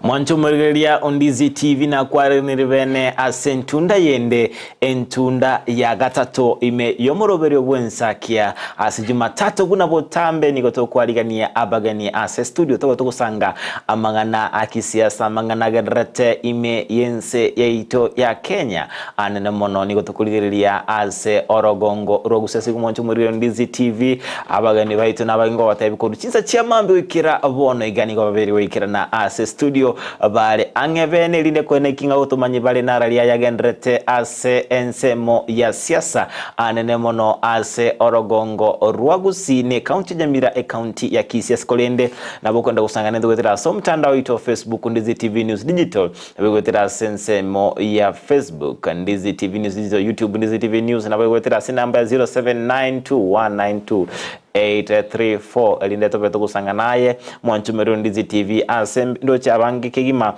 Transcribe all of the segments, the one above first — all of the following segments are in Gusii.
Mwanche omorigereria o Ndizi TV nakwarenire bene ase entunda yende, entunda ya gatato ime y'omoroberio bw'ensakia ase Jumatatu buna botambe nigo tokwarigania abageni ase studio tobe togosanga amang'ana a kisiasa amang'ana agendererete ime y'ense yaito ya Kenya anene mono nigo tokorigereria ase orogongo rwa Gusii ase mwanche omorigereria o Ndizi TV Abageni baito nabaingo gotebi korwa chinsa chia mambia goikera bono iga nigo babere goikerana ase studio bare ang'e bene erinde koena eking'a gotomanye bare nararia yagenderete ase ensemo ya siasa anene mono ase orogongo rwa Gusii ne ekaunti ya Nyamira ekaunti ya Kisii ase korende nabo okwenda gosangana intwe goetera ase omotandao oito wa Facebook Ndizi TV News Digital nabo egoetera ase ensemo ya Facebook Ndizi TV News Digital YouTube Ndizi TV News nabo egoetera ase enamba ya 0792192834 erinde tobe togosangana aye mwanchumero Ndizi TV ase ndoche abange kegima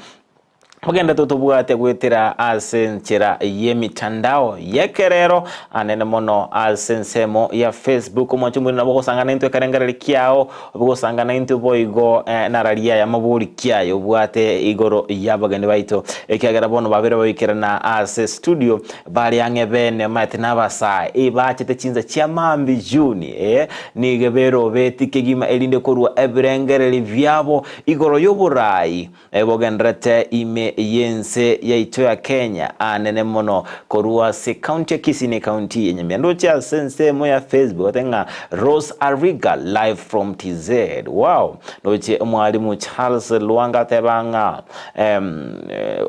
Ogende totobwate goetera ase enchera y'emitandao y'ekerero anene mono ase ensemo ya Facebook omwancho omorero nabo ogosangana intwe ekerengereri kiao obe gosangana intwe boigo nararia aya amabori kiaye obwate igoro y'abageni baito ekiagera bono babere babikerana ase studio bare ang'e bene omanyete nabasae ebachete chinsa chia mambi June eh nigo berobeti kegima erinde korwa ebirengereri biabo igoro y'oborai Ebogenderete ime y'ense yaito ya Kenya aanene mono korwa ase county ya Kisii ne county ya Nyamira. Ndoche ase ensemo ya Facebook ote ng'a Rose Ariga live from TZ. Wow! Ndoche omwalimu Charles Lwanga ateba ng'a em,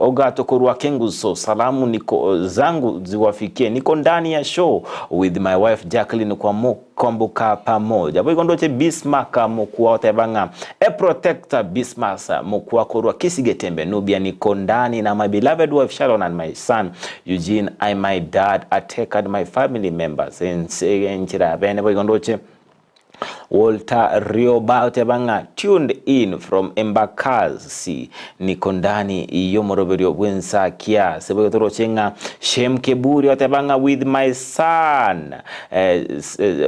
Ogato korwa Kenguso salamu niko zangu ziwafikie niko ndani ya show with my wife Jacqueline Kwamu Kwamboka pamoja. Boigo ndoche Bismarck mokwa oteba ng'a E protector Bismarck mokwa korwa Kisii Getembe Nubia niko ndani na my beloved wife Sharon and my son Eugene I my dad Ateka and my family members ense enchera bene boigo ndoche Walter Rioba oteba ng'a tuned in from Embakasi Niko ndani y'omoroberio bw'ensakia. Ase boigo toroche ng'a Shem Keburi oteba ng'a with my son eh,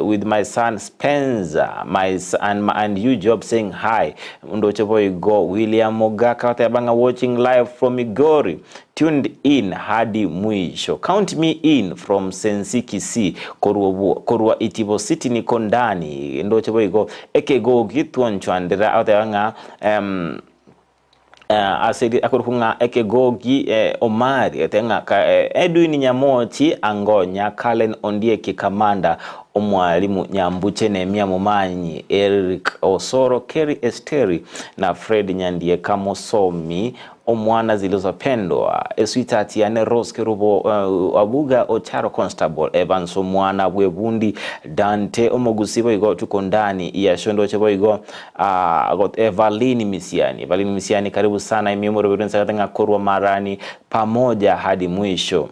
with my son Spencer my and, and you Job saying hi. Ndoche boigo William Mogaka oteba ng'a watching live from Migori tuned in hadi mwisho. Count me in from Sensi Kisii korwa korwa Itibo City niko ndani. Ndoche boigo ekegogi twonchwandera oteba ng'a um, ase akorokwa ng'a ekegogi Omari, ete ng'a Edwin Nyamochi, Angonya, Cullen Ondieki, Kamanda, Omwalimu Nyambuche, Nehemia Momanyi, Eric Osoro, Kerry Esteri na Fred Nyandieka Mosomi, Omwana Zilizopendwa, Eswitati yane Rose Kerubo, Abuga Ocharo Constable, Evans Omwana Bwebundi, Dante Omogusi boigo tuko ndani ya show ndoche boigo Evaline Misiani. Evaline Misiani karibu sana ime omoroberi nsagate ng'a korwa marani pamoja hadi mwisho.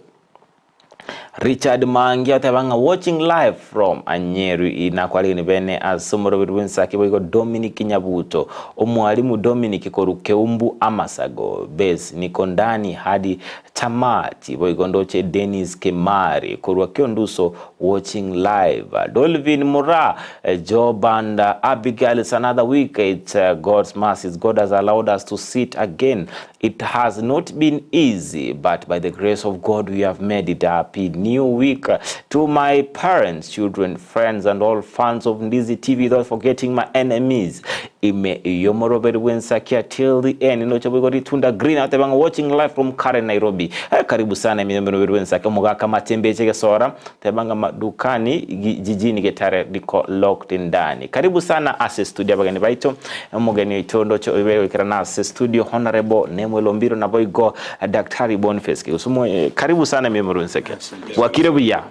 Richard Mangi ateba ng'a watching live from Nyeri nakwarigani bene ase omoroberi bw'ensaki boigo Dominic Nyabuto omwalimu Dominic korwa Keumbu Amasago base niko ndani hadi Tamati boigo ndoche Dennis Kimari korwa Kionduso watching live Dolvin Mura Job and Abigail it's another week it's God's mercies God has allowed us to sit again it has not been easy but by the grace of God we have made it happy new week to my parents children friends and all fans of Ndizi TV without forgetting my enemies ime yomoroberi bwensakia till the end noche boigo ritunda green atebanga watching live from Karen Nairobi eh, karibu sana ime yomoroberi bwensakia omogaka matembeche gesora tebanga madukani jijini Getare liko locked ndani karibu sana ase studio abageni baito omogeni oito ndoche oibe goikerana ase studio honorable Nemwel Ombiro naboigo Daktari Boniface Kigusumo eh, karibu sana ime yomoroberi bwensakia bwakire buya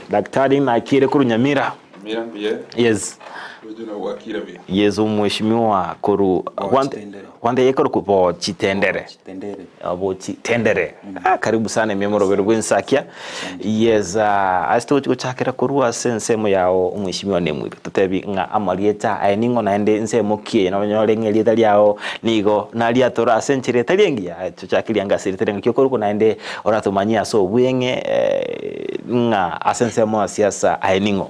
Daktari nakire korwa Nyamira Mira mbuya. Yes. Rojo na gwakire buya. Yes, omweshimiwa koru Bochitendere. Gwante yekoru bochitendere. Chitendere. Bochitendere. Ah, karibu sana emiomorobero bwensakia. Yes, uh, ase togochi gochakera korwa ase ensemo yao omweshimiwa Nemwiri. Totebi ng'a amarieta aye ning'o naende ensemo ki eye nonyore ng'a erieta riao nigo nariatora ase enchera etari engiya. Tochakeria anga ase erieta riang'aki okorokwa naende oratomanyie ase obweng'e eh, ng'a ase ensemo ya siasa aye ning'o.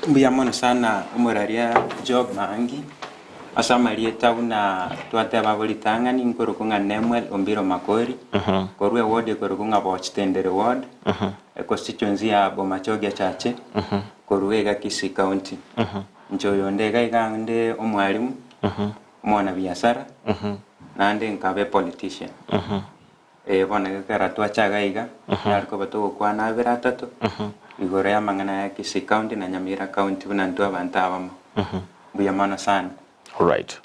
Mbuya mono sana omoraria Job Maangi. Ase amarieta buna twateba abwo ritang'ani, nkorokwa ng'a Nemuel Ombiro Makori, korwa eward ekorokwa ng'a Bochitendere Ward, econstituency ya Bomachoge Chache, korwa iga Kisii County. Inche oyonde iga iga nde omwalimu, omwanabiasara, naende nkaba epolitician. Ee, bono ekero twacha iga iga, nare koba togokwana abere atato, igoro y'amang'ana ya Kisii County na Nyamira County buna intwe abanto abamo. Mbuya mono sana. Alright.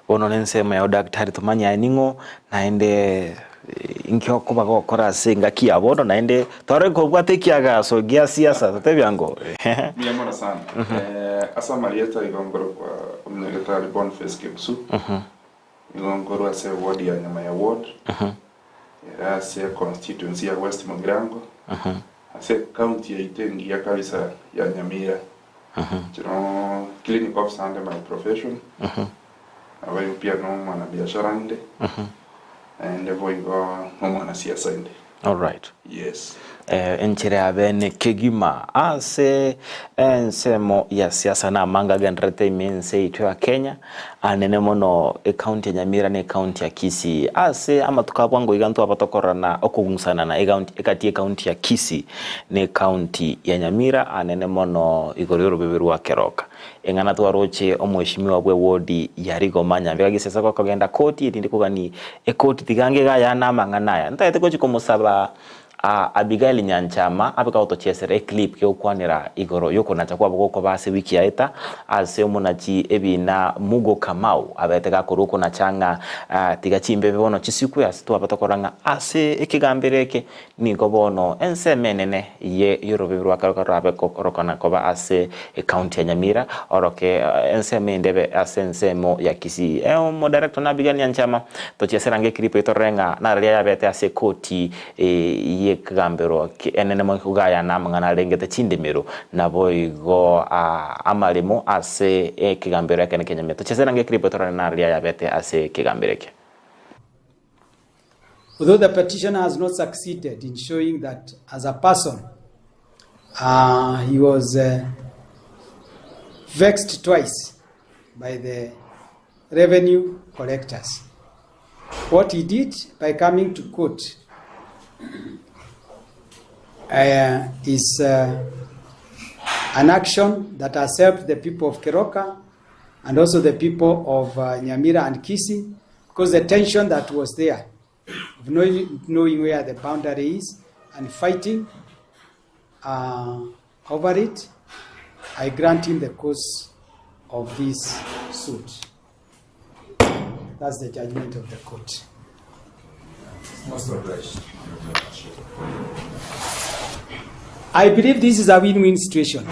Bono nensemo yao daktari tomanye aye ning'o naende inki okoba gokora ase engaki ya bono naende tore kobwata ekiagaso gia siasa totebia ngo Mbuya mono sana. Ase amarieta igo nkorokwa Omonyagetari Boniface Kipsu. Nigo nkorwa ase eward ya Nyamaya Ward, ere ase econstituency ya West Mugirango, ase ecounty yaito engiya kabisa ya Nyamira. Inche no clinic officer ande by profession, naboigo pia no omwanabiashara inde, naende boigo no omwanasiasa inde. Alright. Yes. Enchera ya bene kegima ase ensemo ya siasa na amanga agendererete ime ense yaito ya Kenya, anene mono ecounty ya Nyamira na ecounty ya Kisii. Ase amatuko a bwango iga ntwaba tokororana okogung'usanana egaunti egati y'ecounty ya Kisii na ecounty ya Nyamira anene mono igoro y'orobebe rwa Keroka. Eng'ana twaroche omweshimiwa bwe ward ya Rigoma Nyambega Gisesa gokogenda koti erinde kogani ekoti tiga ange iga ayane amang'ana aya. Ntagete gochi komosaba Abigail Nyanchama abe kagotochesera eclip gegokwanera igoro yokonacha kwabo gokoba ase wiki yaeta ase omonachi ebina Mugo Kamau abete gakorwa okonacha ng'a tiga chimbebe bono chisikwe ase twaba tokora ng'a ase ekegambero eke Nigo bono ensemo enene ye y'orobibi rwa Keroka rorabe korokana koba ase ecounty ya Nyamira, oroke ensemo ende ebe ase ensemo ya Kisii. Omodirector Nabigail Nyanchama, tochiesera ange eclip eye torore ng'a nararia yabete ase ekoti y'ekegambero enene mono kogayana amang'ana arengete chindemero naboigo amaremo ase ekegambero ekene kia Nyamira. Tochiesera ange eclip eye torore nararia yabete ase ekegambero eke. Although the petitioner has not succeeded in showing that as a person uh, he was uh, vexed twice by the revenue collectors. What he did by coming to court uh, is uh, an action that has helped the people of Keroka and also the people of uh, Nyamira and Kisii because the tension that was there of knowing, knowing where the boundary is and fighting uh, over it, I grant him the cause of this suit. That's the judgment of the court. Most obliged. I believe this is a win-win situation.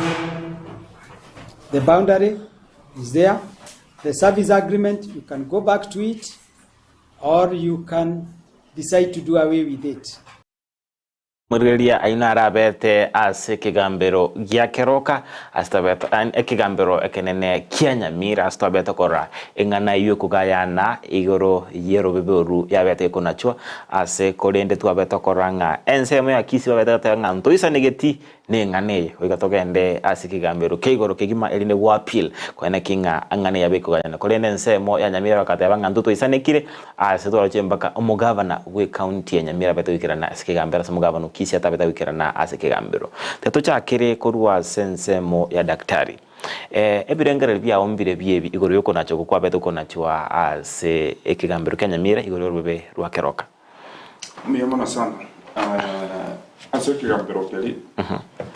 The boundary is there. The service agreement, you can go back to it or you can decide to do away with it. Morigereria ayio narabete ase ekegambero gia Keroka, ase twabete ekegambero ekenene kia Nyamira, ase twabete korora eng'ana eyio ekogayana igoro y'erobebe oru yabete ekonachwa ase korende twabete korora ng'a ensemo ya Kisii babete goteba ng'a ntoisanegeti Neng'ana eye goika togende ase ekegambero kia igoro kegima erinde gwa-appeal koene ki ng'a ang'ana eye abe ekogayana. Korende ensemo ya Nyamira bakateba ng'a intwe twaisanekire ase twaroche mpaka omogavana bw'ecounty ya Nyamira abete goikerana ase ekegambero ase omogavana o Kisii atabete goikerana ase ekegambero. Tiga tochakere korwa ase ensemo ya daktari. Ebirengererio biao mbire biebi igoro y'okonacha okwo kwabete gokonachwa ase ekegambero kia Nyamira igoro y'orobebe rwa Keroka. Mbuya mono sana ase ekegambero keria,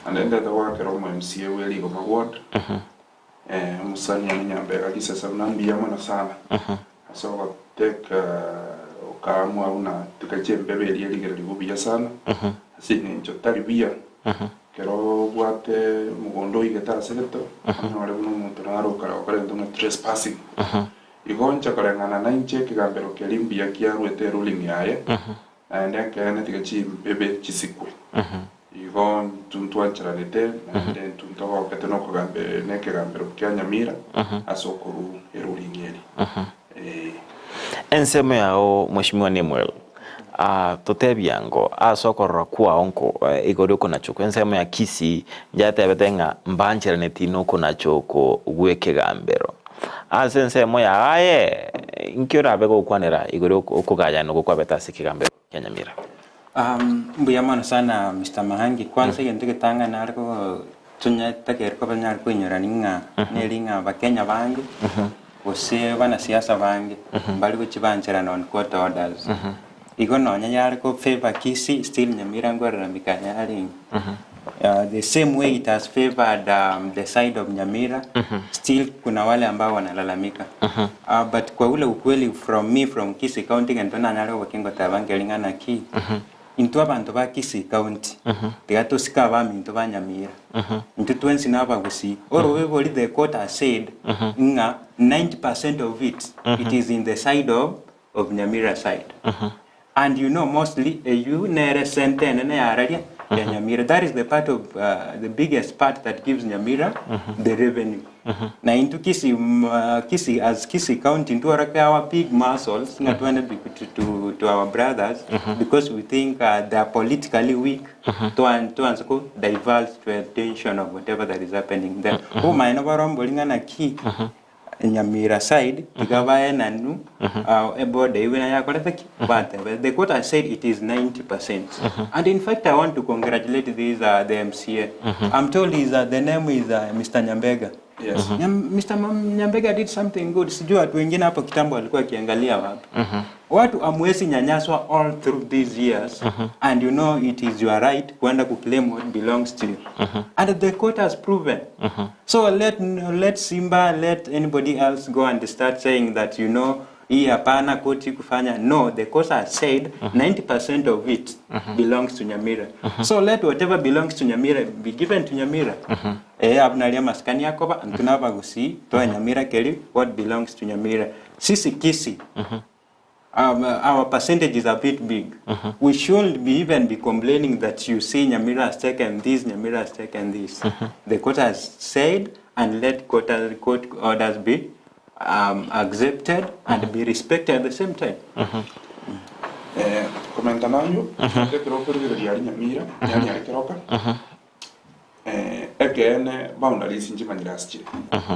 naende ndete goakera omo MCA bwe Rigoma ward, omosani one Nyambega Gisesa buna mbuya mono sana ase ogoteka okaamua buna tiga chimbebe eria erigererigwe buya sana, ase eng'encho tari buya ekero obwate omogondo oigete ase geto, onyore buna omonto naro okare gokora egento buna trespassing. Igo inche koreng'ana nainche ekegambero keria mbuya kiaruete eruling yaye, naende ekeene tiga chimbibe chisikwe. Igo intwe ntwancheranete, naende intwe ntogokete nokogambe nekegambero kia Nyamira ase okoruu eruling eri. Ee. Ensemo yao Mweshimiwa Nemuel, ah, totebie ango ase okorora kwao nko igoro yokonacha oko ensemo ya Kisii njatebete ng'a mbancheraneti nokonacha oko gw'ekegambero. Ase ensemo yaye, inki orabe gokwanera igoro y'okogayana okwo kwabete ase ekegambero kia Nyamira? Mbuya mono sana Mister Mahangi, kwanza egento egetang'ani nare ko tonyatakeire koba nyare koinyorani ng'a neri ng'a abakenya bange gose abanasiasa bange mbari gochia bancherana on court orders. Igo nonya yare ko favour Kisii still Nyamira nkoraramika yarenge. The same way it has favoured the side of Nyamira still kuna wale ambao wanalalamika. But kwa ule ukweli from me from Kisii county egento nanyare gobokia ngoteba nkeri ng'a naki intwe abanto ba Kisii county tiga tosike abaminto ba Nyamira. Intwe twensi na abagusii. Orobe bori the court has said ng'a 90% of it it is in the side of of Nyamira side and you know mostly eywo nere center enene yararia ya Nyamira that is the part of the biggest part that gives Nyamira the revenue na intwe Kisii Kisii as Kisii county ntworoke our big muscles ng'a twende to, to, to our brothers because we think they are politically weak twanse ko divert the attention of whatever that is happening there. Obomaene borombori ng'a naki Nyamira side tiga baenanu eboda eywo buna yakorete ki? Batebe. The court has said it is 90%. And in fact I want to congratulate this the MCA. I'm told is the name is Mr. Nyambega. Yes. Mr. Nyambega did something good. Sijui watu wengine hapo kitambo walikuwa wakiangalia wapi. Watu amwezi nyanyaswa all through these years and you know it is your right kwenda kuclaim what belongs to you. And the court has proven. So let Simba, let anybody else go and start saying that you know hii hapana koti kufanya. No, the court has said 90% of it belongs to Nyamira. So let whatever belongs to Nyamira be given to Nyamira. Abunaria maskani yakoba ntunabagusi toa Nyamira keri what belongs to Nyamira. Sisi Kisii our percentage is a bit big. We shouldn't be even be complaining that you see Nyamira has taken this, Nyamira has taken this. The court has said, and let court orders be accepted and be respected at the same time. Komenta nayo, ekero okorigereria aria Nyamira, yaani aria Keroka, ekeene boundaries nchimanyire ase chire.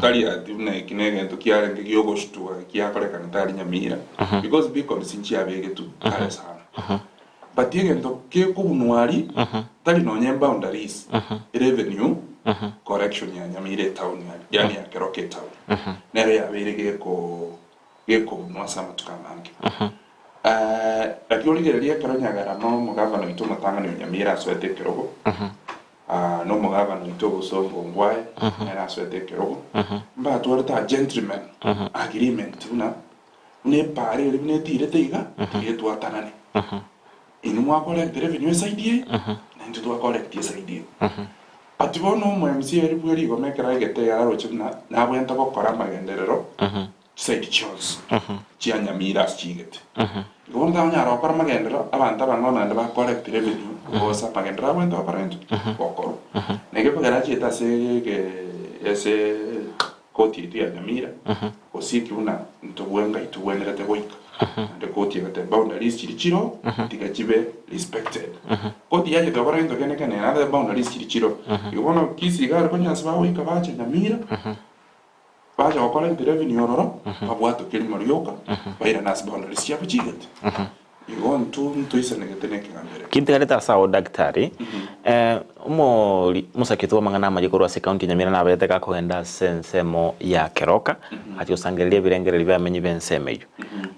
Tari ati buna eki na egento kiarenge giogostua giakorekana tari Nyamira, because beacons nchiabegetwe kare sana. But egento gekobunwa aria, tari nonye boundaries, revenue correction ya Nyamira etown aria, yaani ya Keroka etown. Nero yabeire geko gekobunwa ase amatuko amange. Lakini origereria ekero Nyagara no omogavana oito omotang'ani o Nyamira asoete ekerogo, no omogavana oito obosongo Ongwae nere asoete ekerogo, mbatwarete a gentleman agreement buna buna epara ere buna etirete iga, tiga etwatanane. Inwe mwacorrect revenue eside eye, na intwe twacorrect eside eye. But bono omo MCA eri bwe rigoma ekero aigete iga aroche buna nabwenerete gokora amagenderero chiside chionsi chia Nyamira ase chigete. Igo bono tanyara gokora amagenderero, abanto abang'ao naende ba collect revenue gosa amagenderero abwenerete gokora intwe gokorwa. Na ekio ekogera achiete ase ege ase koti yaito ya Nyamira, gose buna ntobwenga itobwenerete goika. Naende koti egateba boundaries chiri chiro, tiga chibe respected. Koti yachete gokora gento kende kende naende boundaries chiri chiro. Igo bono Kisii iga are konyora ase bagoika bacha Nyamira, bacha gokora into revenue ororo, babwatoke rimo rioka, bairane ase boundaries chiabo chigete. Igo ntwo ntoisanegete na ekegambero. Kintigarete ase ao daktari, omori mosakete bw'amang'ana amaye korwa ase county ya Nyamira naberete gakogenda ase ensemo ya Keroka, achia gosangereria ebirengererio bi'abamenyi b'ensemo eyio.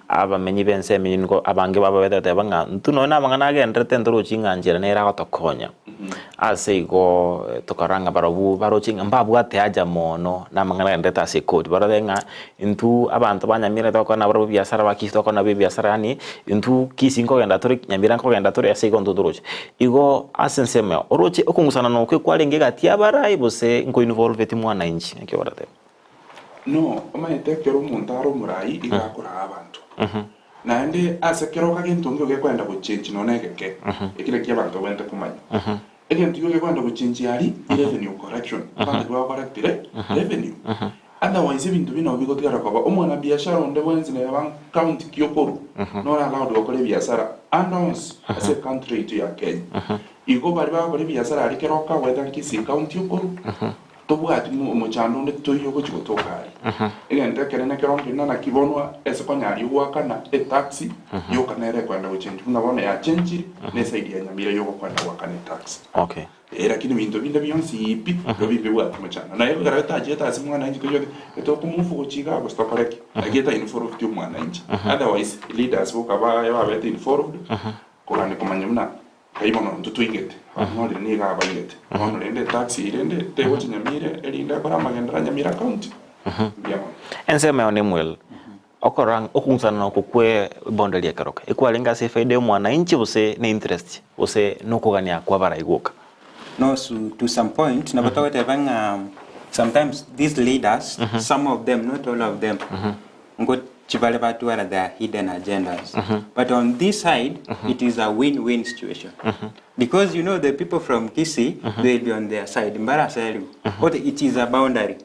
Abamenyi b'ensemo eyio nigo abange babo babete goteba ng'a intwe nonye na amang'ana agenderete ntorochi ng'a nchera nere agotokonya. Ase igo tokarora ng'a barobwo baroche ng'a mbabwate haja mono na amang'ana agenderete ase ekoti, barore ng'a intwe abanto ba Nyamira togokora nabarobwo ebiasara, ba Kisii togokora nabwo ebiasara yaani intwe Kisii nkogenda tore, Nyamira nkogenda tore ase igo intwe toroche. Igo ase ensemo eye, oroche okong'usana okwo ekwarenge egati y'abarai gose nkoinvolveti mwananchi? Naki oratebe? No, omanyete ekero omonto are omorai iga akoraa abanto. Naende ase kera okagento nkio gekoenda gochenchi nonya egeke, eki nakio abanto babwenerete komanya. Egento ekio gekoenda gochenchi aria, i revenue correction, abanto nigo bakorectire revenue. Otherwise ebinto binde nabo bigotigara koba, omwanabiashara onde bwensi neba county ki okorwa, nore allowed gokora ebiasara ande onsi ase ecountry yaito ya Kenya. Igo baria bagokora ebiasara aria kera okagoeta Kisii county okorwa. Tobwati omochando onde toiyo ogochia gotoka aria. Egento ekenene ekero nkerina naki bono ase konyaria goakana etax yoka nere ekoenda gochenji buna bono yachenchiri na eside ya Nyamira yogokwenda goakana etax. Okay. Eh lakini binto binde bionsi pi nabio mbibwati mochando. Naye ekero etachiete ase mwananchi toigwete etokomove gochia igaa gose tokore ki? Naki eta involved omwananchi. Otherwise leaders boka baye babete involved kogani komanya buna Kai bono intwe twaigete, abanyorire nigo abaigete. Bono rende etax eye rende tegocha Nyamira erinde ekore amagenderero a Nyamira County. Mbuya mono. Ensemo yao Nemuel, okorora ng'a okong'usana oko kwe bonde ria keroka ekwarenge ase efaida ya omwananchi gose ne interest gose nokogania kwa abarai gwoka? No to some point nabo togoteba ng'a sometimes these leaders, some of them not all of them, Ngochi bare batwara their hidden agendas but on this side it is a win win situation because you know the people from Kisii they will be on their side mbaraserigwe but it is a boundary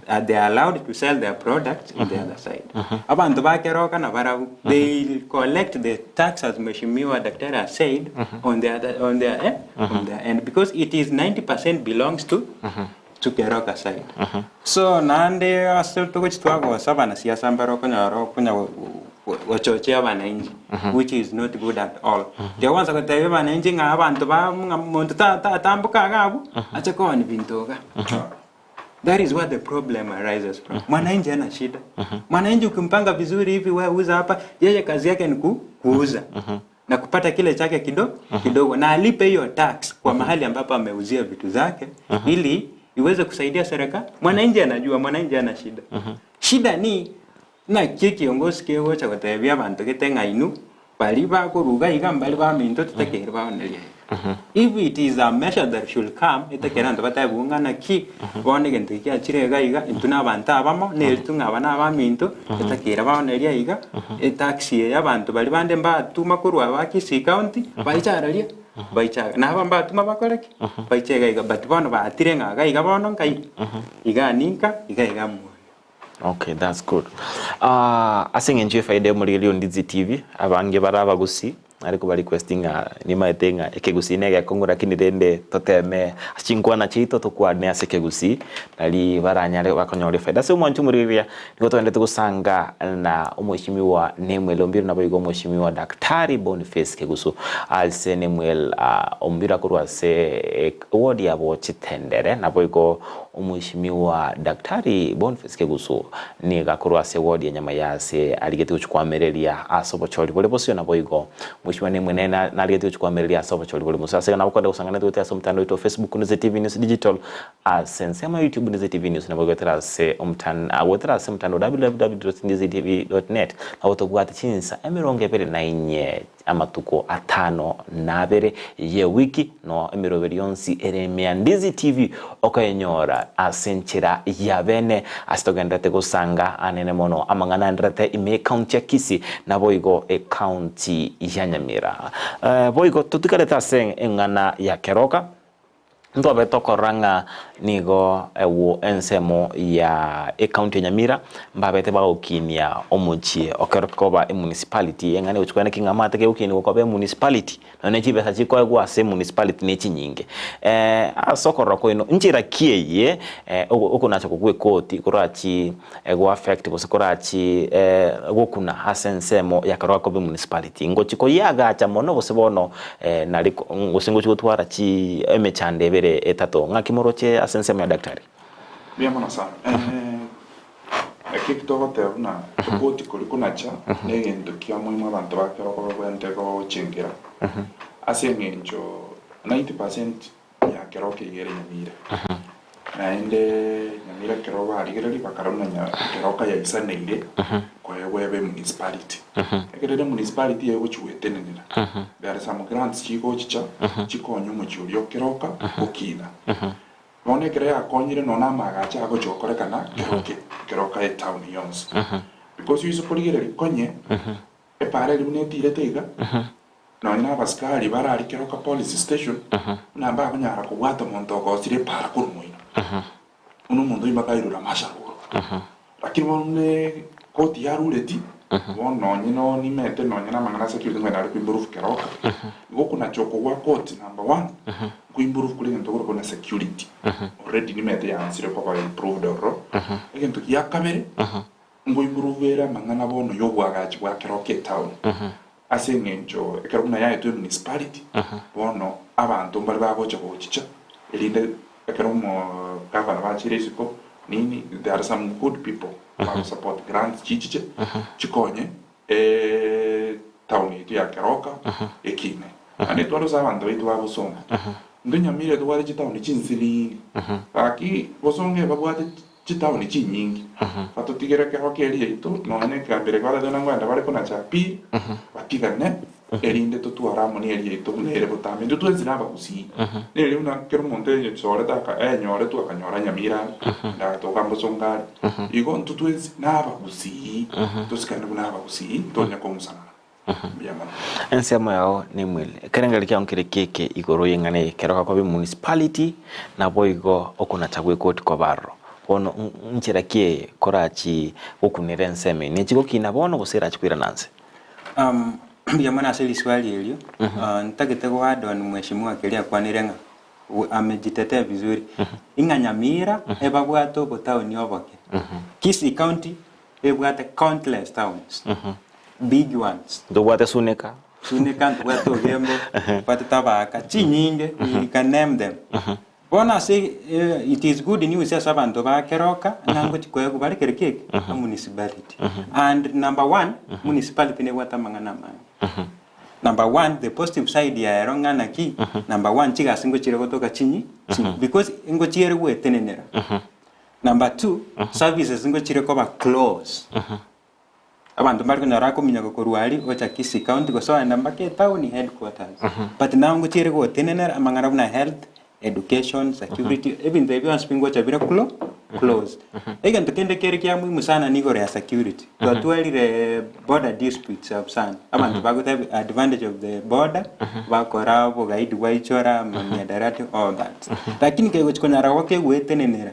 uh, they are allowed to sell their products in the other side abanto ba Keroka na barabwo they will collect the tax as Mheshimiwa Daktari has said on their on their eh, on their end because it is 90% belongs to to Keroka side. So naende ase togochi twagosa abanasiasa mbare okonyora okonya gochochea abananchi which is not good at all. Tiga kwansa gotebia abananchi ng'a abanto ba ng'a monto ta tatamboka iga abwo ache koonia binto iga. That is where the problem arises from. Mwananchi hana shida. Mwananchi ukimpanga vizuri hivi wewe uza hapa, yeye kazi yake ni ku, kuuza na kupata kile chake kido, kidogo na alipe hiyo tax kwa mahali ambapo ameuzia vitu zake ili iweze kusaidia serikali. Mwananchi anajua, mwananchi ana shida. Shida ni naki ekiongosi kegocha gotebia abanto gete ng'a inwe baria bakoruga iga mbari baminto totakeire baoneria iga. If it is a measure that should come etakere abanto batebigwe ng'a naki bono egento eke kiachire iga iga intwe na abanto abamo neritu ng'a aba na abaminto etakeire baoneria iga etax eye abanto baria bande mbatuma korwa aba Kisii county baiche araria baiche iga na aba mbatuma bakore ki baiche iga iga but bono baatire ng'a iga iga bono nkai igaa ninka iga iga moyo. Okay, that's good. Ah, ase eng'encho y'efaida y'omorigereria o Ndizi TV, abange bare abagusii, nare koba request ng'a nimaete ng'a ekegusii na egekong'u lakini rende toteme ase chinkwana chiaito tokwane ase ekegusii nari baranyare bakonyora efaida. Ase omwancho omorigereria, nigo togenderete gosanga na omweshimiwa Nemuel Ombiro naboigo omweshimiwa Daktari Boniface Kegusu ase Nemuel ah, Ombiro akorwa ase eward ya Bochitendere naboigo Omweshimiwa Daktari Boniface Kegusu nigo akorwa ase eward ya Nyamayasi arigetie gochia koamereria ase obochori bore bosio naboigo Mweshimiwa Nemwe nere narigetie gochia koamereria ase obochori bore bosio ase igo nabo kwenda gosangana goetera ase omotandao oito o Facebook Ndizi TV News Digital ase ensemo ya YouTube Ndizi TV News nabo goetera ase omotan goetera ase omotandao www.ndizitv.net nabo tobwate chinsa emerongo ebere na inye Amatuko atano na abere y'ewiki, no emeroberi yonsi ere ime ya Ndizi TV okoyenyora ase enchera ya bene ase togendererete gosanga anene mono amang'ana aendererete ime y'ecounty ya Kisii naboigo ecounty ya Nyamira. Boigo totigarete ase eng'ana ya Keroka. Ntwabe tokorora ng'a nigo ewo ensemo ya ecounty ya Nyamira mbabete bagokinia omochie okero koba emunicipality eng'ana egochia kogenda ki ng'a amate kegokinigwa koba emunicipality nonya ne chibesa chikoegwa ase emunicipality ne chinyinge. Ase okorora kwaino nchera ki eye okonacha okwo gwa ekoti korachi go affect gose korachi gokuna ase ensemo ya Keroka koba emunicipality. Ngochi koyeagacha mono gose bono nari gose ngochi gotwara chi emechando ebere etato. Ng'aki moroche ase ensemo ya daktari? Mbuya mono sana. Eki eki togoteba buna ekoti koria konacha na egento kia muhimu abanto ba Keroka babwenerete gochengera ase eng'encho 90% ya Keroka iga ere Nyamira. Naende Nyamira ekero barigereria bakarora buna nya Keroka yaisaneire koegwa ebe emunicipality. Ekero ere emunicipality egochia goetenenera, there are some grants chigochicha chikonye omochie oria o Keroka gokina. Bono ekero yakonyire nonya amaagacho agochia gokorekana Keroke, Keroka etown yonsi. Because oise korigereria konye Epaara eria buna etiirete iga, nonya na abasikari bare aria Keroka Police Station, buna mbakonyara kobwata omonto ogosire epaara korwa moino. Buna omonto oyio mpaka airwe Ramasha rogoro. Lakini bono buna ekoti yarureti, Bono nonye no nimete nonye na amang'ana a security ngoenda are koimprove Keroka, igo okonacha oko gwa court number one, nkoimprove kore egento korokwa buna security, already nimete yaansire koba improved ororo. Egento gia kabere, nkoimprove ere amang'ana bono ya obwagachi bwa Keroka etown, ase eng'encho ekero buna yaetwe emunicipality, bono abanto mbare bagocha gochicha erinde ekero omo gavana bachire isiko nini, there are some good people bago support grants chichiche chikonye etown yaito ya Keroka ekine. Naende twarose abanto baito ba Bosongo, intwe Nyamira tobwate chitown chinsinini, gaki Bosongo ebabwate chitaoni chinyinge, batotigere ekerogo keria yaito, nonya nekegambero eke batatebe nang'o enda bare konacha appeal, batigane, erinde totware amo neria yaito buna ere botambe. Intwe twensi nabagusii, neri buna kera omonto enyorete aka enyoretwe akanyora Nyamira are, naende agatoka Mbosongo are. Igo intwe twensi nabagusii, tosikane buna abagusii, ntonya kong'usanana. Mbuya mono. Ensemo yao nemwele. Ekerengererio kiao nkere keke igoro y'eng'ana eye ekero gakoba emunicipality naboigo okonacha gw'ekoti koba aroro. Bono nchera ki eye korachi gokunera ensemo eye? Nechi gokina bono gose erachi koirana nse? Mbuya mono ase riswali erio. Ntagete go add on mheshimiwa keria akwanire ng'a amejitetea vizuri ing'a Nyamira ebabwate obotaoni oboke. Kisii County Ebwate countless towns, big ones. Ntobwate Suneka. Suneka, ntobwate Ogembo, ntobwate Tabaka, chinyinge, we can name them. Bono ase eh, it is good news ase abanto ba Keroka ng'a ngochi koegwa bare kere ki eke? A municipality. And number one, municipality nebwate amang'ana amange. Number one, the positive side yaye ero ng'a naki, number one, chigasi ngochire gotoka chinyi, chinyi, because ngochiere gwetenenera. Number two, services ngochire koba close. Abanto mbare konyora akominyoka korwa aria gocha Kisii County gose ogenda mpaka etown headquarters. But now ngochiere gotenenera amang'ana buna health, education, security, ebinto ebi bionsi pi ngocha bire clo close. Egento kende kere kia muhimu sana ni igoro ya security. Twatwarire border disputes abwo sana. Abanto bagoteba advantage of the border, bakora obogaidi bwaichora, mihadarati, all that. Lakini kegochi konyara goka kegoetenenera,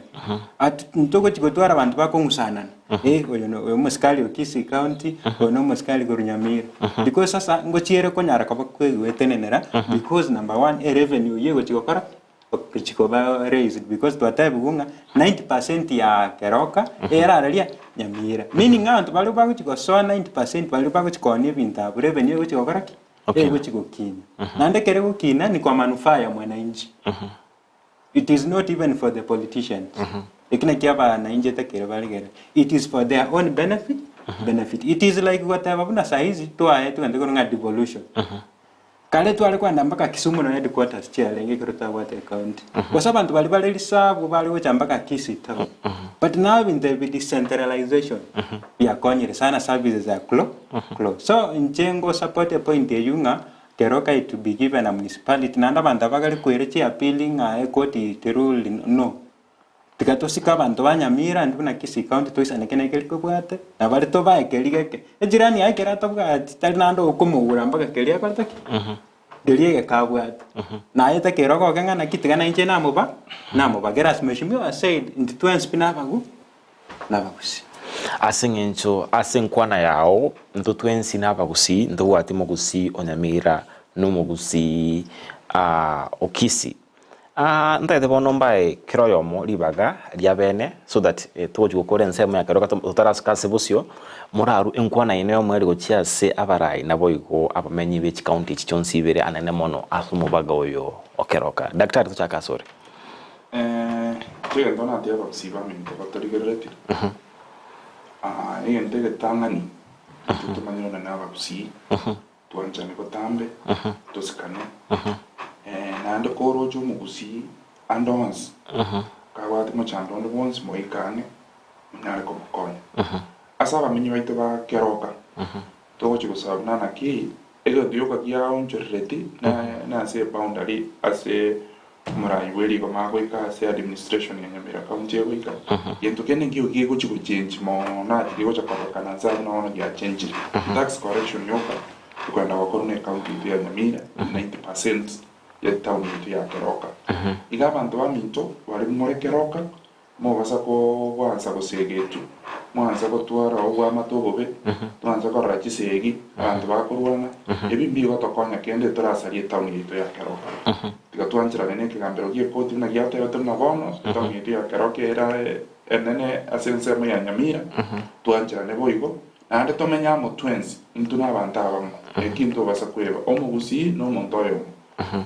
ati ntogochi gotwara abanto bakong'usanana, eh oyo no oyo omosikari o Kisii County, oyo na omosikari korwa Nyamira. Because sasa ngochiere konyara koba kegoetenenera because number one, erevenue eywo egochi gokora gochi koba raised because twatebigwe ng'a 90 percent ya Keroka erararia Nyamira. Meaning ng'a abanto baria bagochi gosoa 90 percent baria bagochi koonia ebinto abwo revenue egochi gokora ki? Okay. Egochi gokina. Naende ekero egokina ni kwa manufaa ya mwananchi. It is not even for the politicians. Eki nakio abananchi etakere baregere. It is for their own benefit, benefit. It is like goteba buna sahizi twaetwe egento ekorwa ng'a devolution. Kare tware kogenda mpaka Kisumu na headquarters chiarenge ekero twabwate ecounty. Gose abanto baria bare risabu bare gocha mpaka Kisii town. But now ebinto ebi decentralization biakonyire sana services are clo close. So inche ngo support epoint eywo ng'a Keroka it to be given a municipality naende abanto aba bagare koira chiappeal ng'a ekoti terule no. Tiga tosike abanto ba Nyamira intwe buna Kisii County toisaneke na ekeri tobwate, na baria tobae keria geke. Ejirani yaye ekero atabwati tari naende okomogura mpaka keria akorete ki? Keria egeke abwate. Naye takera ogoke ng'a naki tiga nainche namoba namobagera as mheshimiwa said intwe twensi pi nabagu nabagusii. Ase eng'encho ase enkwana yao, intwe twensi nabagusii, ntobwati mogusii o Nyamira na omogusii o Kisii. Ntagete bono mbae kera oyomo ribaga ria bene so that togochi gokora ensemo ya kero totarasuka ase bosio, morarue enkwana yaino yomoerio gochia ase abarai naboigo abamenyi be chicounty echi chionsi ibere anene mono ase omobaga oyo o Keroka. Daktari tochake asore. Inche egento nateba abagusii baminto batorigereretie, egento egetang'ani intwe tomanyire onye nabagusii, Twanchane botambe, tosikane, naende koroche omogusii ande onsi, kabwate mochando onde bwonsi moike ang'e, monyare komokonya. Ase abamenyi baito ba keroka, togochia gosaba buna naki, egento gioka giaonchorereti nase eboundary ase Omorai bwe rigoma agoika ase administration ya Nyamira county egoika, gento kende nkeiyo gegochi gochenji mono ati gegocha kororekana nse abwo bono giachenchire. Tax correction yoka ekoenda gokorwa ne county yaito ya Nyamira 90% ya town yaito ya Keroka. Iga abanto baminto baria more Keroka, Mobasa kogwansa gosegetwa, mwansa gotwara obwamate obobe, twansa korora chisegi, abanto bakorwana, ebi mbigotokonya kende torasarie etown yaito ya Keroka. Tiga twancherane na ekegambero gi'ekoti buna giatebete buna bono, etown yaito ya Keroka ere enene ase ensemo ya Nyamira, twancherane boigo, naende tomenye amo twensi, intwe nabanto abamo, eki ntobasa kweba, omogusii na omonto oyomo.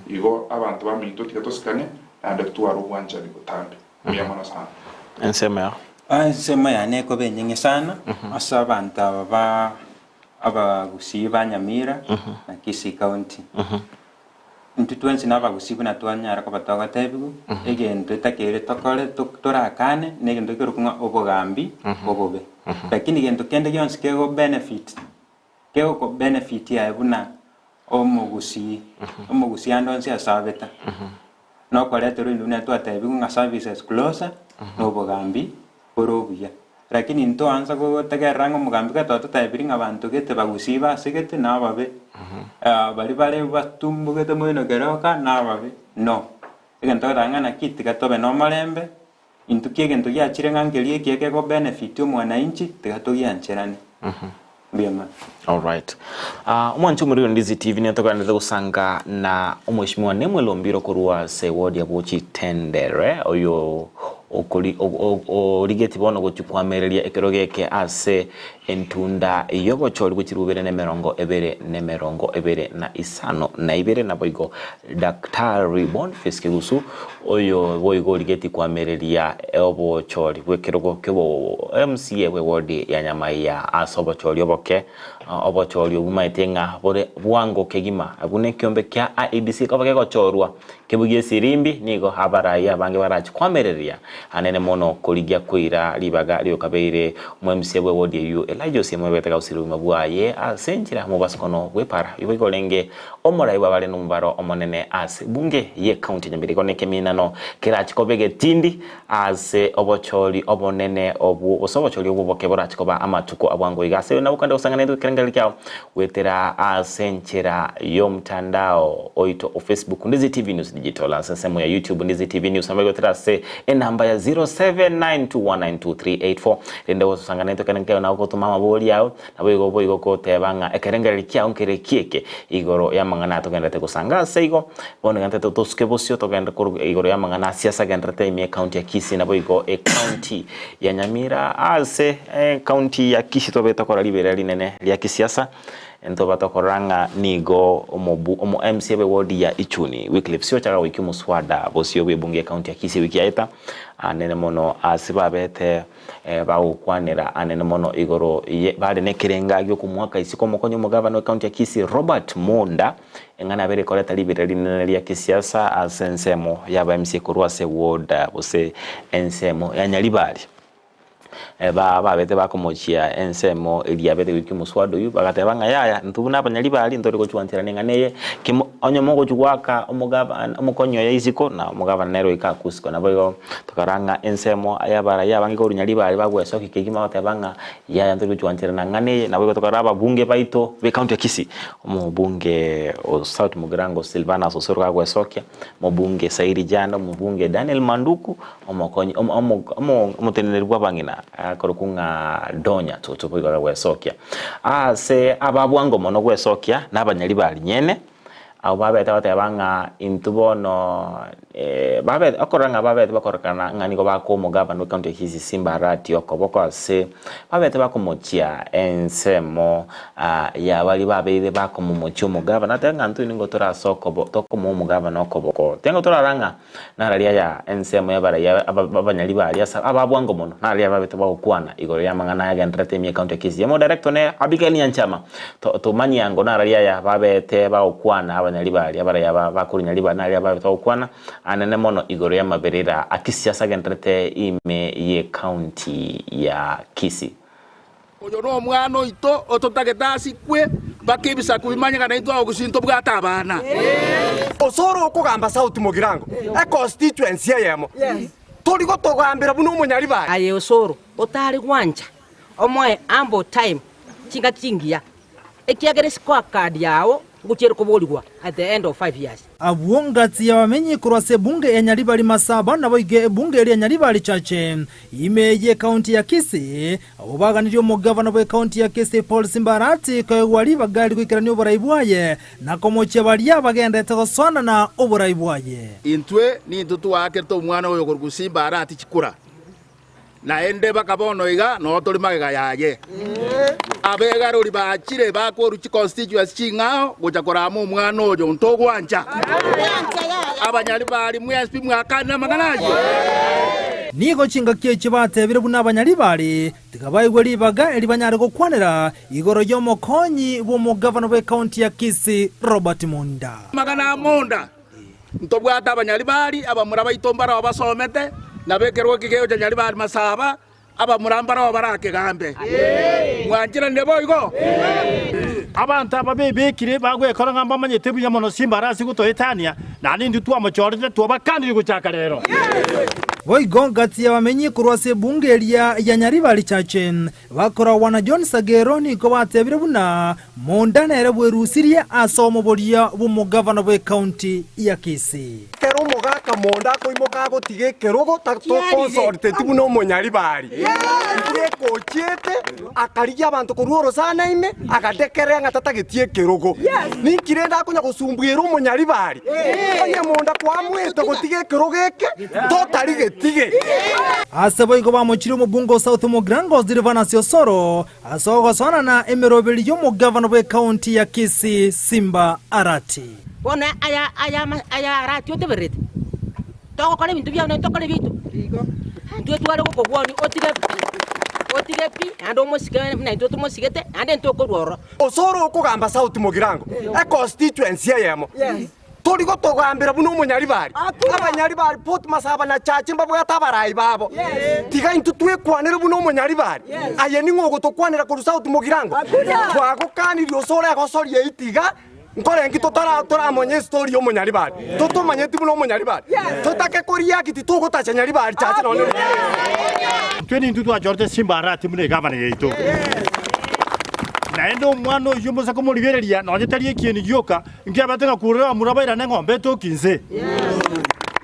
Igo abanto baminto tiga tosikane, naende totware obwanchani botambe. Mbuya mono sana. Ensemo yao. Ensemo yane ekoba enyeng'e sana ase abanto aba ba abagusii ba Nyamira na Kisii County. Intwe twensi na abagusii buna twanyara koba togotebiwa, egento etakeire tokore to- torakane na egento ekerokwa ng'a obogambi obobe. Lakini gento kende gionsi kego benefit kegoko benefit aye buna omogusii, omogusii ande onsi ase abeta, nokoreterwa intwe buna twatebigwe ng'a services closer, na obogambi bore obuya. Lakini ntoansa gotegerera ng'a omogambi gete ototebirie ng'a abanto gete bagusii basegete na ababe, baria bare batumbogete moino keroka na ababe, no. Egento togoteba ng'a naki tiga tobe na omorembe, intwe ki egento giachire ng'a nkeria ekiya kego benefit omwananchi, tiga togiancherane. Mbuya mono. Alright. Ah, omwancho omoriro Ndizi TV nigo toganerete gosanga na omweshimiwa Nemwel Ombiro korwa ase ward ya Bochi Tendere oyo okori o- o- origeti bono gochi kwamereria ekero geke ase entunda y'obochori bwe chirubere na emerongo ebere na emerongo ebere na isano na ibere naboigo Daktari Boniface Kigusu oyo boigo origeti kwamereria obochori bw'ekerogo ki'obo MCA bwe ward ya Nyamaiya ase obochori oboke, obochori obwo maete ng'a bore bwango kegima buna ekiombe kia IEBC koba kegochorwa kebugie esirimbi nigo abarai abange barache kwamereria anene mono korigia koira ribaga riokabeire omo MCA bwe ward eyio Elijah Osiemo ebete gausirie obogima bwaye ase enchera mobasukono bw'epara igo orenge Omorai bw'abare nomobaro omonene ase ebunge y'ecounty ya Nyamira igo nekeminano kerache koba egetindi ase obochori obonene obwo gose obochori obwo boke borache koba amatuko abwango iga ase nabo kande gosang'ana ekerengererio kiao goetera ase enchera y'omtandao oito o Facebook Ndizi TV News Digital ase ensemo ya YouTube Ndizi TV News nabo goetera ase enamba ya 0792192384 rende gosang'ana ekerengererio kiao nabo gotoma amabori ao Naboigo boigo goteba ng'a ekerengererio kiao nkere kieke igoro y'amang'ana aya togendererete gosanga. Ase igo, bono gentete tosuke bosio togende korwa igoro y'amang'ana a siasa agendererete ime ecounty ya Kisii naboigo ecounty ya Nyamira. Ase ecounty ya Kisii tobe tokora riberera rinene ria kisiasa, ntoba tokorora ng'a nigo omobu omo MCA bwe ward ya Ichuni Wycliffe Siocha agoikia omoswada bosio bw'ebunge y'ecounty ya Kisii ewiki yaeta, anene mono ase babete Bagokwanera anene mono igoro ye bare nekerenga gi'okomoaka isiko omokonyi omogabana o county ya Kisii Robert Monda, eng'ana yabere ekoreta riberera rinene ria kisiasa ase ensemo y'aba MCA korwa ase ward gose ensemo ya Nyaribari. Ba babete bakomochia ensemo eria yabete goikia omoswada oyio bagateba ng'a yaya intwe buna abanyaribari ntore gochwancherana eng'ana eye kemo onye mogochia goaka omogabana omokonyi oye isiko na omogabana nere oika akwo isiko. Naboigo Tokarora ng'a ensemo y'abarai abange korwa Nyaribari bagwesokia kegima bagoteba ng'a yaya ntori gochwancherana ng'ana eye, naboigo tokarora ababunge baito b'ecounty ya Kisii, omobunge o South Mugirango Silvanus Osoro kagwesokia, omobunge Sairi Janda, omobunge Daniel Manduku, omokonyi omo omo omo omoteneneri bw'abang'ina akorokwa ng'a Donya Toto boigo akagwesokia. Ase ababwango mono gwesokia nabanyaribari nyene. Abwo babete goteba ng'a intwe bono babete okorora ng'a babete bakorekana ng'a nigo bakoa omogabana bwe county ya Kisii Simba Arati okoboko ase babete bakomochia ensemo ya baria babeire bakomomochia omogabana atebe ng'a intwe nigo torase okobo tokomoa omogabana okoboko. Tengo torara ng'a Nararia aya ensemo y'abaraiya abanyari baria ase ababwango mono, nararia babete bagokwana igoro y'amang'ana aya agendererete ime y'ecounty ya Kisii. Omo director one Abigail Nyanchama to tomanyie ango nararia aya babete bagokwana abanyari baria abaraiya aba bakorwa Nyaribari nararia babete bagokwana anene mono igoro y'amaberera a Kisii ase agendererete ime y'ecounty ya Kisii. Oyo nomwana oito ototagete asikwe, mpaka ebisaku bimanye ng'a naintwe abagusii ntobwate abana. Osoro okogamba South Mugirango, econstituency eyemo, tori gotogambera buna omonyaribari. Aye Osoro, otare gwancha omoe ample time chingaki chingiya, ekiagera escorecard yao. Ngochiere koborigwa at the end of 5 years. Abwo ngatsi y'abamenyi korwa ase ebunge ya Nyaribari Masaba naboigo ebunge eria Nyaribari Chache ime y'ekaunti ya Kisii, abwo baganirie omogavana bw'ekaunti ya Kisii Paul Simba Arati koegwa ribaga rigoikerania oborai bwaye na komochia baria bagenderete gosoanana oborai bwaye. Intwe nintwe twaakerete omwana oyo korwa Simba Arati chikura, Naende baka bono iga noo tori magega yaye. Abegarori bachire bakorwa chiconstituency ching'ao gocha korama omwana oyo ntogwancha. Abanyaribari mwensi pi mwakanire amang'ana ayio? Nigo chingaki echio batebire buna abanyaribari tiga baigwe ribaga eri banyare gokwanera igoro y'omokonyi bw'omogavana bw'ekaunti ya Kisii Robert Monda. Amang'ana a Monda Ntobwate abanyaribari, abamura baito mbarao basomete, na b'ekerogo ekegeo kia Nyaribari Masaba, abamura mbarao barakegambe. Mwancheranire boigo? Abanto aba bebekire bagwekora ng'a mbamanyete buya mono chimbarasi gotoetania, naende intwe twamochorete twabakanirie gochaka rero. Boigo gati y'abamenyi korwa ase ebunge eria ya Nyaribari Chache, Bakoragwa na John Sagero nigo batebire buna Monda nere bwerusirie ase omoboria bw'omogavana bw'ecounty ya Kisii. Ekero omogaka monda akoimoka agotiga ekerogo, tokonsolteti buna omonyaribari. Intwe ekochiete, akarigia abanto korwa orosana ime, agadekerea ng'a tatageti ekerogo. Ninki rende akonya gosumbwera omonyaribari? Onye monda kwamoete gotiga ekerogo eke, totari getige. Ase boigo bamochirie omobunge o South Mugirango Silvanus Osoro ase ogosoanana emeroberi y'omogavana bw'ecounty ya Kisii Simba Arati. Bono aya aya aya Arati otebererete, togokora ebinto biao naintwe tokore ebiaito. Intwe tware gokogwania otige pi, otige pi, naende omosike buna intwe tomosigete, naende intwe okorwa ororo. Osoro okogamba South Mugirango, econstituency eyemo. Tori gotogambera buna omonyaribari. Abanyaribari Port Masaba na Chache mbabwate abarai babo. Tiga intwe twekwanere buna omonyaribari. Aye ning'o ogotokwanera korwa South Mugirango? Twagokanirie osore egosoria eyio tiga nkorenki totara toramonye estory ya omonyaribari. Totomanyeti buna omonyaribari. Totake koria titogotacha Nyaribari Chache nonye. Intwe nintwe twachorete Simba Arati buna egavana yaito. Naende omwana oyio mose komorigereria nonye tari ekieni gioka, Nkiabete ng'a kurera abamura bairane eng'ombe etoki inse.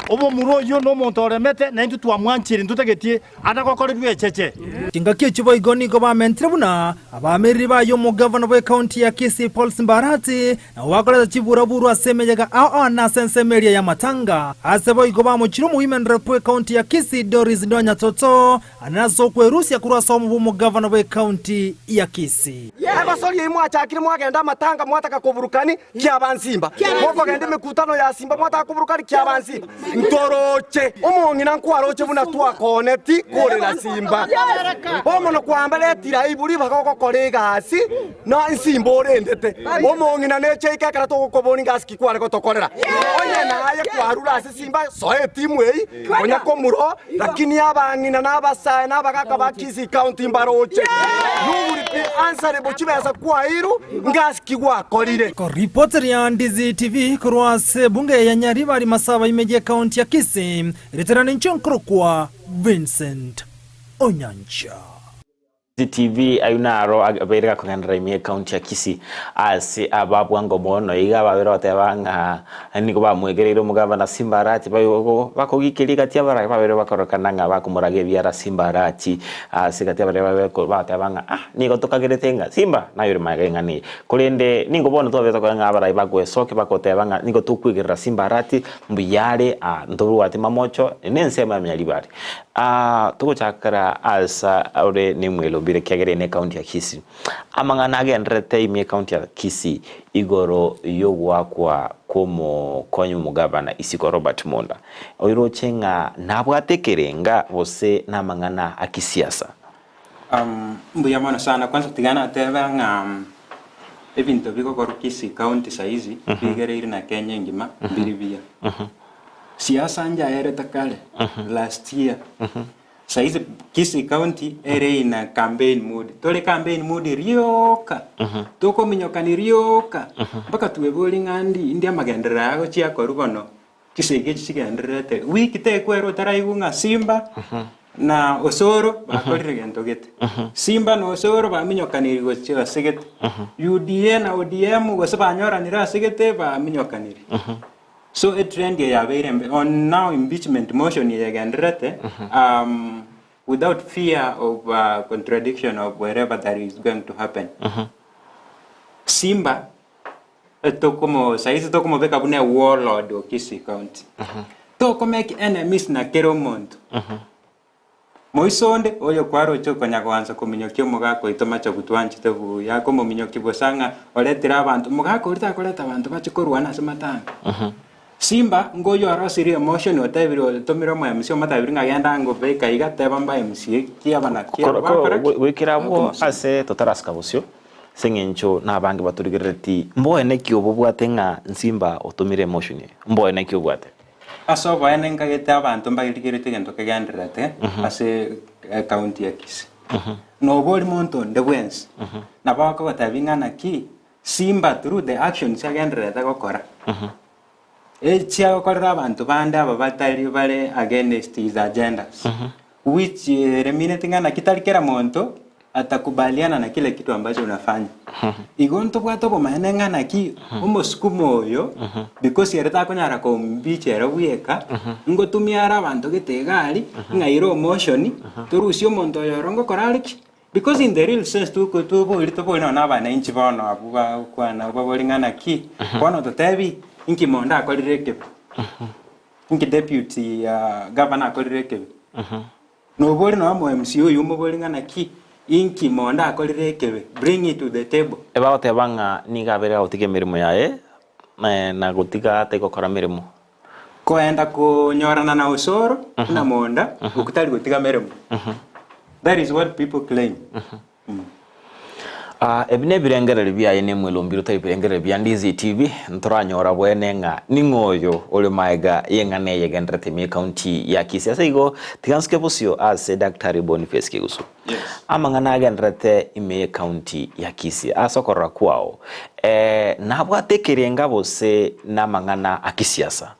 Omomura oyio nomonto oremete, na intwe twamwanchire, ntotagetie ande gokorerwa echeche. Chingaki echio boigo nigo bamentire buna abaamereri baye omogavana bw'ecounty ya Kisii Paul Simba Arati nabo bakoreta chiburaburu ase emeyega ao ao na ase ensemo eria y'amatanga. Ase boigo bamochire omowomen rep bw'ecounty ya Kisii Doris Ndonya Toto ande nase okwerusia korwa ase omobe omogavana bw'ecounty ya Kisii. Egosori eyio mwachakire mwagenda amatanga mwataka koburukani kiaba nsimba, mokogenda emekutano ya simba mwataka koburukani kiaba nsimba. Ntoroche omong'ina nkwaroche buna twakooneti korera simba. Bomono kwambaretire aibu ribaga ogokora egasi na nsimba orendete. Omong'ina neche ike ekero togokobori ngasi ki kware gotokorera. Onye naye kwarure ase simba soa etimu eyio konya komuro lakini abang'ina na abasae na abagaka ba Kisii County mbaroche. You will be answerable chibesa kwairu ngasi ki gwakorire. Koripoti ria Ndizi TV korwa ase ebunge ya Nyaribari Masaba ime y'ekaunti ya Kisii, ritarani inche nkorokwa Vincent Onyancha. TV ayio naro abeire gakogenderera ime y'ekaunti ya Kisii ase ababwango mono iga babere goteba ng'a nigo bamwegereire omogavana Simba Arati bakogikeria gati abarage babere bakorokana ng'a bakomoraga ebiara Simba Arati ase gati abarage babere bagoteba ng'a ah nigo tokagerete ng'a Simba naye ore magega eng'ana eye. Korende nigo bono twabete korora ng'a abarai bagwesokia bagoteba ng'a nigo tokwegerera Simba Arati mbuya are ah ntobwati mamocho na ensemo ya Nyaribari. Togochakera asa ore nemwelo mbire ekiagera eye ne ekaunti ya Kisii. Amang'ana agendererete ime ekaunti ya Kisii igoro yogoakwa kw'omokonyi omogavana isiko Robert Monda. Oiroche ng'a nabwate ekerenga gose namang'ana a kisiasa? Mbuya mono sana kwanza tiga natebe ng'a ebinto bigokorwa Kisii county saizi bigereire na Kenya engima mbiri buya. Siasa njaerete kare last year saizi Kisii county ere in a campaign mood tore campaign mood rioka tokominyokani rioka mpaka tweborie ng'a ndi ndi amagenderero aya agochia korwa bono chisegi echi chigendererete wiki tekwera otaraigwa ng'a Simba. Na Osoro bakorire gento gete. Simba na Osoro baminyokaniri gochia ase gete. UDA na ODM gose banyoranire ase gete baminyokaniri. So etrend eye yabeire embe. On now impeachment motion eye egendererete um, without fear of uh, contradiction of wherever that is going to happen. Simba tokomo saizi tokomobeka buna warlord o Kisii County. Tokomake enemies na kera omonto. Moiso onde oyo kwaroche okonya goansa kominyokia omogaka oito machogu twanchete buya akomominyokia bosa ng'a oretire abanto omogaka oria takoreta abanto bache korwana ase matanga. Simba ngoyo arosirie emotion otebire otomire omo MC omotebirie ng'a genda ango beka iga teba mba MC kiaba na kiaba bakora ki? Goikera abwo Bakomosimba. ase totarasika bosio, ase eng'encho nabange batorigerereti, mboene ki obobwate ng'a Nsimba otomire emotion eye? Mboene ki obwate? Ase oboene nkagete abanto mbarigerete egento kegendererete ase ecounty ya Kisii. Noba ori monto onde bwensi, nabo akogotebia ng'a naki Simba through the actions agendererete gokora, echiagokorera abanto bande aba batari bare against his agendas, which eremineti ng'a naki tari kera monto atakubaliana na kila kitu ambacho unafanya. Igo ntobwate obomaene ng'a naki omosukumo oyo because ere takonyara kombicha ere bweka, ngotumia are abanto gete iga aria, ng'a ira omotion, torusie omonto oyo oro ngokora are ki? Because in the real sense toko tobori tobori nonya na abananchi bono abwo bagokwana babori ng'a naki, bono totebi inki mondo akorire ekebe, inki deputy governor akorire ekebe. Nobori nonya omo MCA oyio omobori ng'a naki, inki mondo akorire ekebe, bring it to the table. Ebagoteba ng'a nigo abeire agotiga emeremo yaye, na gotiga atari gokora meremo. Koenda konyorana na osoro buna monda okwo tari gotiga meremo. That is what people claim. Ah, ebi nebirengererio biaye nemwelombire otari birengererio bia Ndizi TV, ntoranyora bwene ng'a ning'o oyo ore maega y'eng'ana eye egenderete ime ekaunti ya Kisii. Ase igo, tiga nsuke bosio ase Daktari Boniface Kigusu. Yes. Amang'ana agenderete ime y'ekaunti ya Kisii ase okorora kwao, eh, nabwate ekerenga gose namang'ana a kisiasa?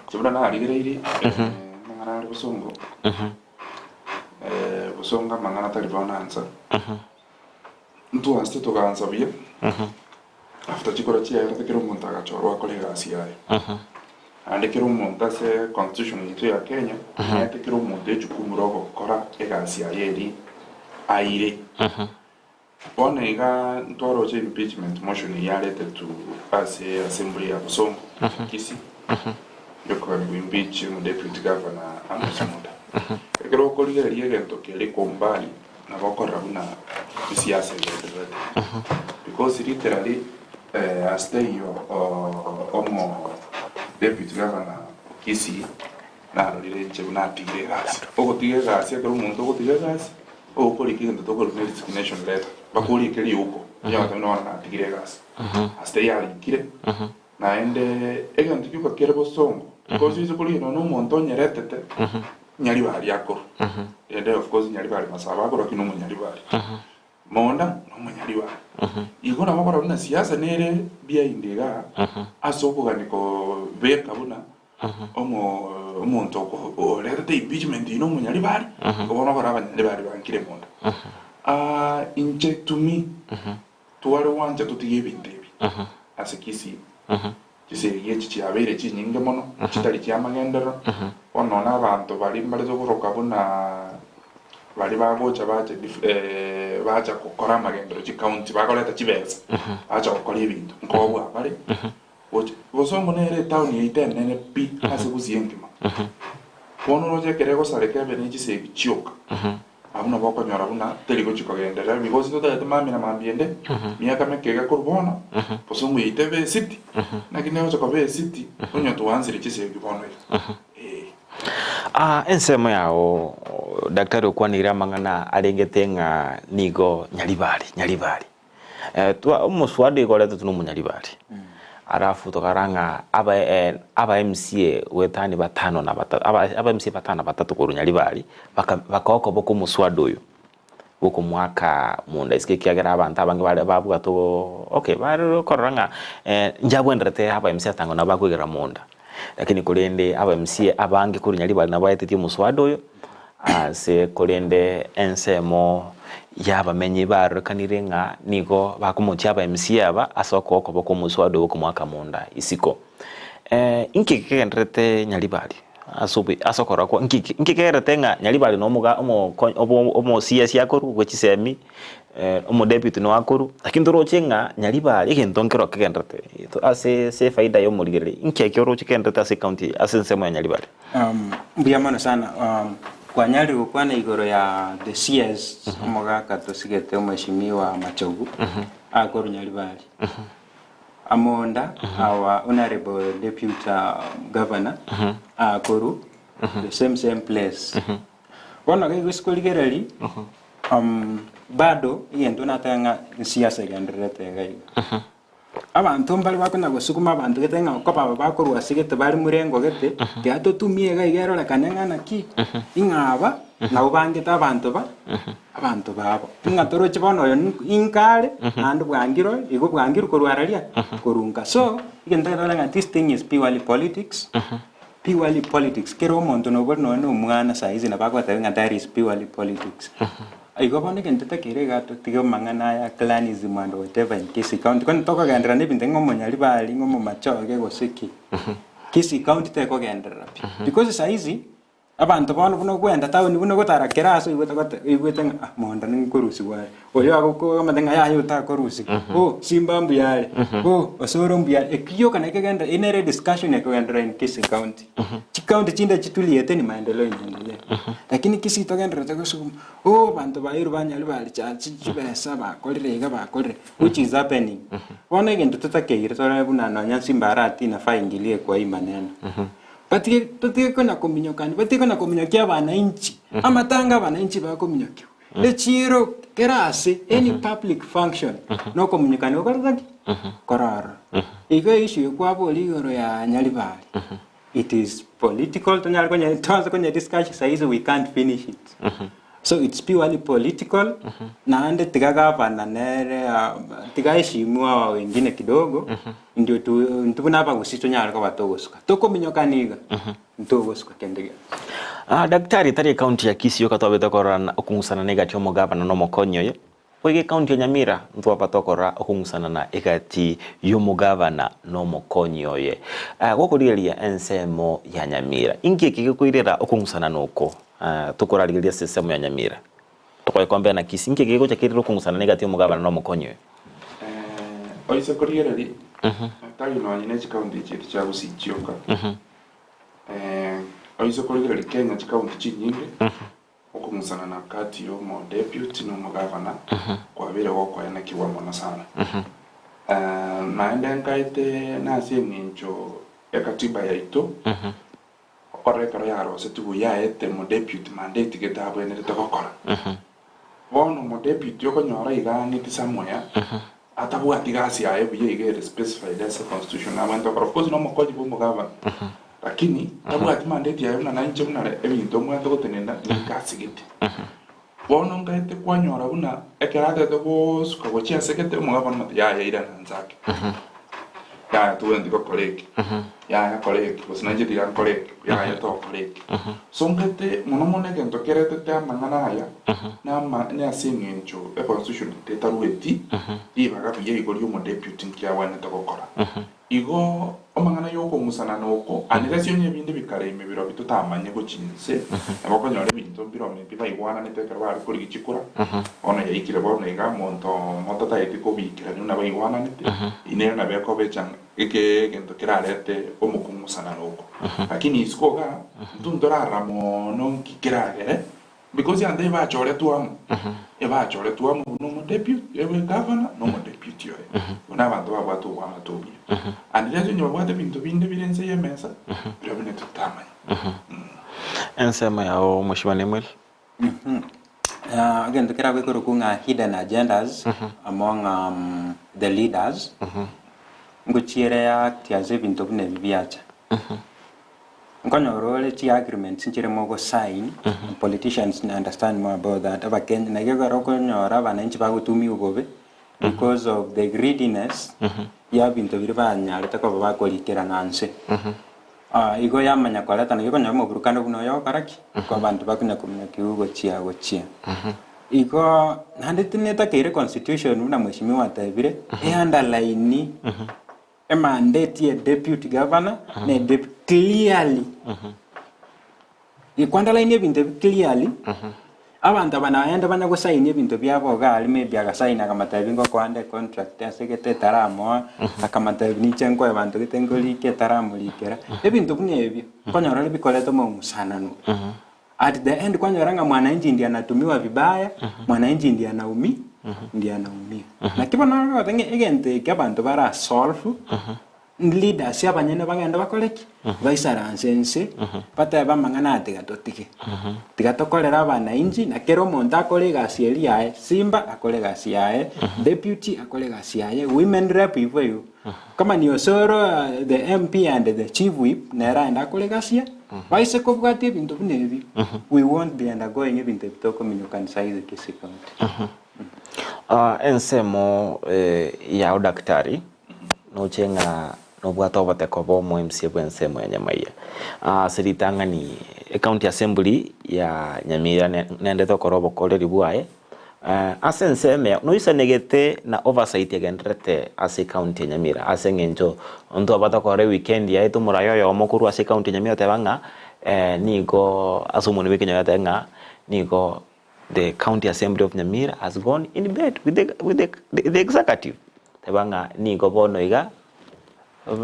Inche buna narigereirie, amang'ana are bosongo, bosongo amang'ana tari bono ansa. Ntwanchete togaansa buya, after chikura chiaerete kera omonto agachorwa akore egasi yaye. Naende kera omonto ase constitution yaito ya Kenya, eete kera omonto ejukumu rogokora egasi yaye eria aire. Bono iga ntwaroche impeachment motion eyio yaretetwe ase assembly ya Bosongo, Kisii, yokogania go impeach omodeputy governor Amos Muda. Ekero okorigereria egento keria kwa umbali, nabo okorora buna esiasa egendererete. Because literally ase taiyo omo deputy governor o Kisii narorire inche buna atigire egasi. Ogotiga egasi ekero omonto ogotiga egasi, ogokorika egento tokorwa ne resignation letter, mpaka orike riuko, onye goteba buna bono natigire egasi. Ase taiyo arikire, naende egento gioka kere bosongo, because oise korigia nonya omonto onyeretete, Nyaribari akorwa, ende of course Nyaribari masaba akorwa lakini omonyaribari. Monda nomonyaribari. Igo nabo okorora buna siasa nere behind igaa ase okogania kobeka buna omo omonto oko oretete impeachment eye nomonyaribari, igo bono okora abanyaribari bankire monda. Inche to me, tware gwancha totige ebinto ebi ase Kisii. Chisegi echi chiabeire chinyinge mono, chitari chi'amagenderero. Bono nonya abanto baria mbarete koroka buna baria bagocha bacha bacha gokora amagenderero chicounty, bakoreta chibesa, bacha gokora ebinto, nkobua bare gocha. Bosongo nere etown yaito enene pi ase Gusii engima. Bono oroche ekero egosareka ebe ne chisegi chioka. Abwo nabo okonyora buna teri gochia kogenderera because totagete mambia na mambia ende, miaka meke iga korwa bono, bosongo yaito ebe esiti, naki negocha koba esiti, onye twansire chisegi bono iga, eh. Ah, ensemo yao daktari okwanire amang'ana arengete ng'a nigo nyaribari nyaribari. Eh, twa omoswada igo oretetwe na omonyaribari. Alafu tokarora ng'a aba eh, aba MCA goetania batano na bata aba aba MCA batano na batato korwa Nyaribari, baka bakaoka okoboko omoswada oyo, gokomoaka monda isiko ekiagera abanto abange bare babwate oo okay bare korora ng'a nchabwenerete aba MCA atang'u nabo bakoigera monda. Lakini korende aba MCA abange korwa Nyaribari nabo baetetie omoswada oyo. Ase korende ensemo y'abamenyi barorekanire ng'a nigo bakomochia aba MCA aba ase okoboko koba kw'omoswada obo okomoaka monda isiko. Inki kegendererete Nyaribari ase obo ase okorora kwa inki inki kegerete ng'a Nyaribari na omoga omoko obo omosiasi akorwa bwe chisemi omodeputy noe akorwa, lakini toroche ng'a Nyaribari egento nkero kegendererete ase ase efaida ya omorigereria, inki ekio oroche kegendererete ase ecounty eye ase ensemo ya Nyaribari? Mbuya mono sana. Kwanyarire gokwana igoro ya the CS omogaka tosigete omweshimiwa Machogu akorwa Nyaribari. Amonda our honorable deputy governor akorwa the same same place. Bono iga gose korigereria bado egento nateba ng'a siasa egendererete iga iga. Abanto mbare bakonya gosuguma abanto gete ng'a okoba aba bakorwa ase gete bare murengo gete, tiga totumie iga iga erorekane ng'a naki, ing'a aba nabwo bangete abanto ba abanto babo. Ng'a toroche bono oyo inka are, naende bwangire oyo, igo bwangirwe korwa araria, korwa nka. So, egento toteba ng'a this thing is purely politics, purely politics, kera omonto nobori nonye na omwana saizi nabo agoteba ng'a that is purely politics. Igo bono egento takere iga totige amang'ana aya clanism and whatever in Kisii county, kwani tokogenderera na ebinto ng'a omonyaribari, ng'a omomachoge gose ki, Kisii county tekogenderera pi. Because saizi, abanto bono buna okwenda town buna ogotara kera ase oigwete gote oigwete ng'a ah monda ninkorusigwa are, oyo agokomanya ng'a yaya otakorusigwa, oh simba mbuya are, oh osoro mbuya are, ekio gioka nakio kegenderera, eyio nere ediscussion ekogenderera in Kisii county. Chicounty chinde chituliete ni maendeleo inaendelea, lakini Kisii togendererete gosuguma. Oh abanto bairwe banyari baricha chibesa bakorire iga bakorire which is happening. Bono egento totakeire torore buna nonya Simba Arati inafaa aingilie kwa hii maneno. Batige totige konya kominyokani batige konya kominyokia abananchi amatanga abananchi bakominyokiwa echiro kera ase any public function nokominyokani gokorete ki? Kore ororo. Igo issue ekwaboria igoro ya Nyaribari. It is political tonyare konya twanse konya discuss saizi we can't finish it so it's purely political naende tiga gavana nere ah, tiga aheshimu hawa wengine kidogo ndio tu intwe buna abagusii tonyare koba togosuka tokominyokana iga ntogosuka kende gionsi. Ah, daktari tari ekaunti ya Kisii yoka twabete korora okong'usana na egati y'omogavana na omokonyi oye, Boigo ekaunti ya Nyamira ntwaba tokora okong'usanana egati y'omogavana na omokonyi oye. Gokorigereria ensemo ya Nyamira, inki eke gekoirera okong'usanana oko tokorarigereria ase ensemo ya Nyamira? Tokoyekombea na Kisii, inki eke gegocha keirere okong'usanana egati y'omogavana na omokonyi oye? Oise korigereria, tari nonye ne chikaunti chiaito chia Gusii chioka, oise korigereria Kenya chikaunti chinyinge, Okong'usana na gati y'omodeputy na omogavana kwabeire gokoenekigwa mono sana. Naende nkaete nase eng'encho ekatiba yaito okorora ekero yarosetigwe yaete omodeputy mandate gete abwenerete gokora. Bono omodeputy okonyora iga ang'eti somewhere atabwati gasi yaye buya iga ere specified ase constitution nabwenerete gokora. Of course nomokonyi bwa omogavana Lakini tabwati mandate yaye buna nainche buna ebinto omwate gotenena ninka asegete. Bono nkaete kwanyora buna ekero atete gosuka gochia asegete omogaka omote yaya irana nse ake. Yaya togwenereti gokora eke, yaya kora eke, gose nainche tiga nkore eke, yaya tokora eke. So nkaete mono mono egento keretete amang'ana aya nama nase eng'encho econstitution tetarueti ribaga buya igo ri'omodeputy nki agwenerete gokora. Igo amang'ana y'okong'usanana oko, unless onye ebinde bikare ime birobio totamanye gochia inse, nabo okonyora ebinto mbirome bibaigwananete ekero bare korigia chikura, bono yaikire bono iga omonto omo tataeti kobiikerania buna baigwananete, eyio nere nabo ekoba echanga eke egento kerarete omokong'usanana oko. Lakini isiko igaa, intwe ntorarora mono nki keragere. Because ande ebachoretwe amo, ebachoretwe amo buna omodeputy, ebe gavana na omodeputy oye. Buna abanto babwate oboamate obuya. And rero onye babwate ebinto binde bire inse y'emesa, biria buna totamanya. Ensemo yao Mheshimiwa Nemuel. Egento kerabe korokwa ng'a hidden agendas among the leaders, ngochiere act ase ebinto buna ebi biacha. Nkonyora ore chi agreements nchire mogo sign, politicians understand more about that, abakenya naki ekero okonyora abananchi bagotumiwa bobe because of the greediness ya ebinto biria banyarete koba bakorikerana nse. Igo yamanya koreta naki okonyora omoburukano buna oyo ogokora ki? Kwa abanto bakonya komanya ki gochia gochia. Igo naende tinetakeire constitution buna mweshimiwa atebire, e underline emandate ye deputy governor na e clearly. Iko underline ebinto ebi clearly, abanto aba naende banya gosaini ebinto biabo iga aria maybe agasaini akamotebi ngokoa nde econtract ase egete etaramoa, akamotebi ninche nkoe abanto gete nkorike etaramorikera, ebinto buna ebio, okonyora ore bikoreta omong'usanano. At the end kwanyora ng'a mwananchi ndiye anatumiwa vibaya, mwananchi ndiye anaumi, ndiye anaumia. Naki bono norogote ng'a egento eke abanto bara solve, Leaders abanyene bagende bakore ki? Baisaranse inse, batebe amang'ana aya tiga totige. Tiga tokorere abanainchi, na kera omonto akore egasi eria yaye, Simba akore egasi yaye, deputy akore egasi yaye, women rep igo igo. Kama ni Osoro the MP and the chief whip nere aende akore egasi yaye. Baise kobwatia ebinto buna ebi, we won't be undergoing ebinto ebi tokominyokani saizi Kisii County. Ensemo ya odaktari noche ng'a nobwate oboteko bwa omo MCA bw'ensemo ya Nyamaiya. Ase ritang'ani ecounty assembly ya Nyamira nendete okora obokoreri bwaye, ase ensemo eye noisanegete na oversight egendererete ase ecounty ya Nyamira ase eng'encho ntwabwate okora eweekend yaye tomoraia oyomo korwa ase ecounty ya Nyamira oteba ng'a nigo ase omonwe bwa ekenyoro atebe ng'a nigo The county assembly of Nyamira has gone in bed with the, with the, the, the executive. Teba ng'a nigo bono iga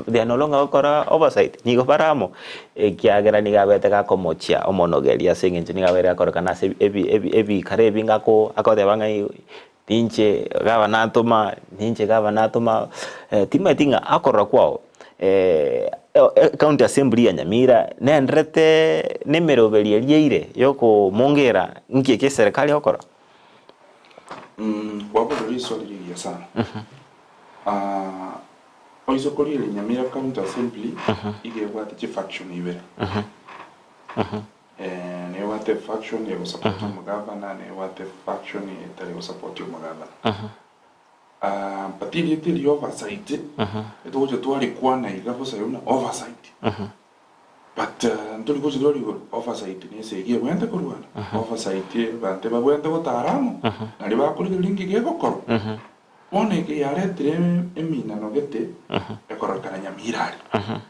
they are no longer gokora oversight, nigo bare amo, ekiagera nigo abete gakomochia omonogeri ase eng'encho nigo abeire gakorekana ase ebi ebi ebikara ebinge ako akoteba ng'a ninche gavana natoma, ninche gavana natoma, timanyeti ng'a akorora kwao County Assembly ya Nyamira nenderete na emeroberi eria eire yokomongera nki eke eserekari egokora? Kwaboria riswali rigiya sana. Oise korigereria Nyamira County Assembly iga ebwate chifaction ibere. Nebwate efaction egosupport omogavana, nebwate efaction etari gosupport omogavana. But erieta eria oversight, etogocha twarikwana iga bosa iga buna oversight. But ntori gocha twari igoro, oversight na esegi ebwenerete korwana, oversight abanto ebabwenerete gotara amo, nario bakorigereria nki gegokorwa. Bono eke yaretire eminano gete, ekororekana Nyamira aria.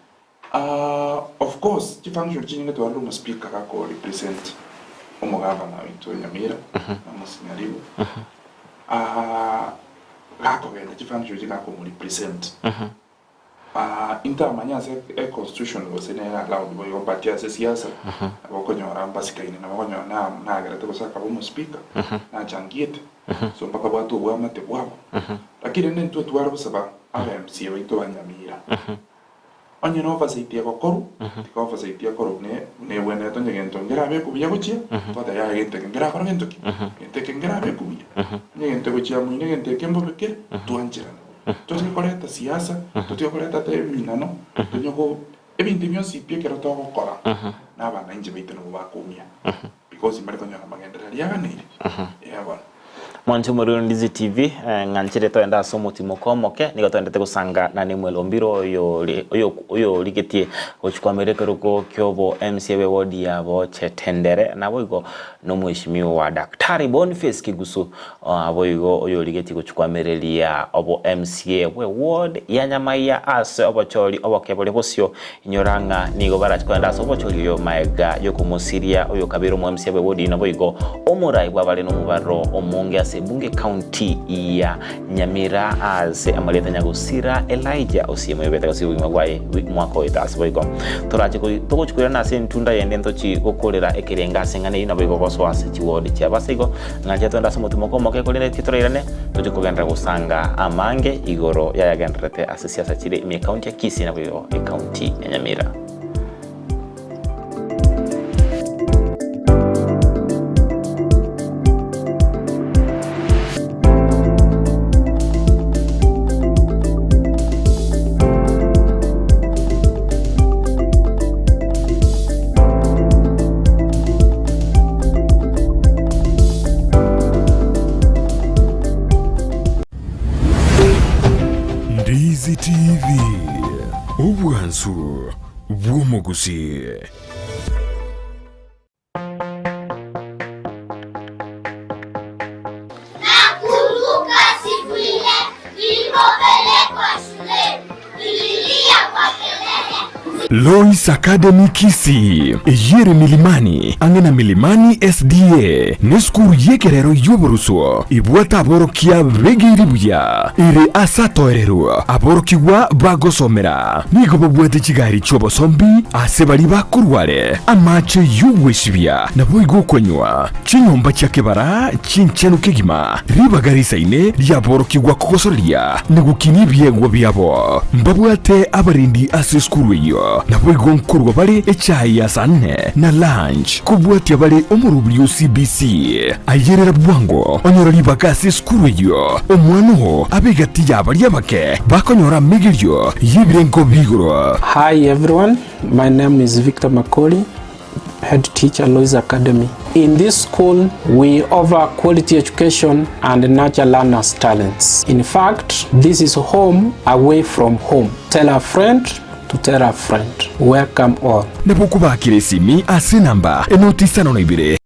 Of course chifunction chinyinge twarire omo speaker gako represent omogavana oito Nyamira na Mosinyaribo gakogenda chifunction echi gakomo represent intamanya ase e constitution gose nere allowed boigo but ase siasa nabo okonyora mbasikaine nabo okonyora nagerete gose akaba omo speaker nachangiete so mpaka bwate obwamate bwabo lakini rende intwe tware gosaba aba MCA baito ba Nyamira. Onye n'oversight egokorwa, tiga oversight ekorwe buna buna ebwenerete onye gento nkerabe buya gochia, twateba yaya gento eke nkerakore gento ki? Gento eke nkerabe buya. Onye gento gochia moino egento eke mbobe kere, twancherane. Totige koreta siasa, totige koreta ata eminano, tonye go ebinto bionsi pi ekero togokora, na abanainchi baito nabwo bakoumia because mbare konyora amagenderero aria aganeire. Eeh bono. Mwanche omorweri Ndizi TV, eh, ng'anchire toende ase omotimoko omoke, nigo toendete gosanga na Nemuel Ombiro oyori oyo oyorigetie gochia kwamera ekerogo kiobo MCA bwe ward ya Bochetendere, naboigo nomweshimiwa Daktari Boniface Kigusu, Naboigo oyorigetie gochia koamereria obo MCA bwe ward ya Nyamaiya ase obochori oboke bore bosio, inyora ng'a nigo barache kogenda ase obochori oyo maega yokomosiria oyokabeire omo MCA bwe ward naboigo omorai bw'abare nomobaro omonge ase ebunge county ya Nyamira ase amarieta Nyagusira Elijah Osiemo oyobete gose obogima bwaye mwaka oeta ase boigo torache togochi koirana ase entunda yende ntochi gokorera ekerengo ase eng'ana eyio naboigo gosoa ase chiward chiabo ase igo Ng'anche twende ase omotimoko omoke, korende titorairane, toche kogenderera gosanga amange igoro y'ayagendererete ase siasa chire ime ekaunti ya Kisii naboigo ekaunti ya Nyamira. Ndizi TV, obwansu. bw'omogusii. Nakumbuka siku ile nilipopelekwa shuleni, nililia kwa kelele. Lois Academy Kisii, eyio ere Milimani, ang'e na Milimani SDA, nesukuru y'ekerero y'oboruswo ebwate aborokia begeire buya, ere ase atoererwe aborokigwa bagosomera. Nigo babwate chigari chi'obosombi ase baria bakorwa are, amache y'ogwesibia, naboigo okonywa, chinyomba chia kebara chinchenu kegima, ribaga risaine riaborokigwa kogosoreria na gokinia ebiegwa biabo. Mbabwate abarendi ase esukuru eyio, naboigo nkorwa bare echae ya saa nne na lunch, kobwatia bare omorobiri o CBC. Ayerera bwango onyore ribaga ase esukuru eyio, omwana oo abe egati ya baria abake bakonyora amegerio y'ebirengo bi'igoro. Hi everyone, my name is Victor Makori, head teacher Lois Academy. In this school, we offer quality education and nurture learners' talents. In fact, this is home away from home. Tell a friend to tell a friend. Welcome all. Nabo okobakera esimi ase enamba enoti isano na ibere.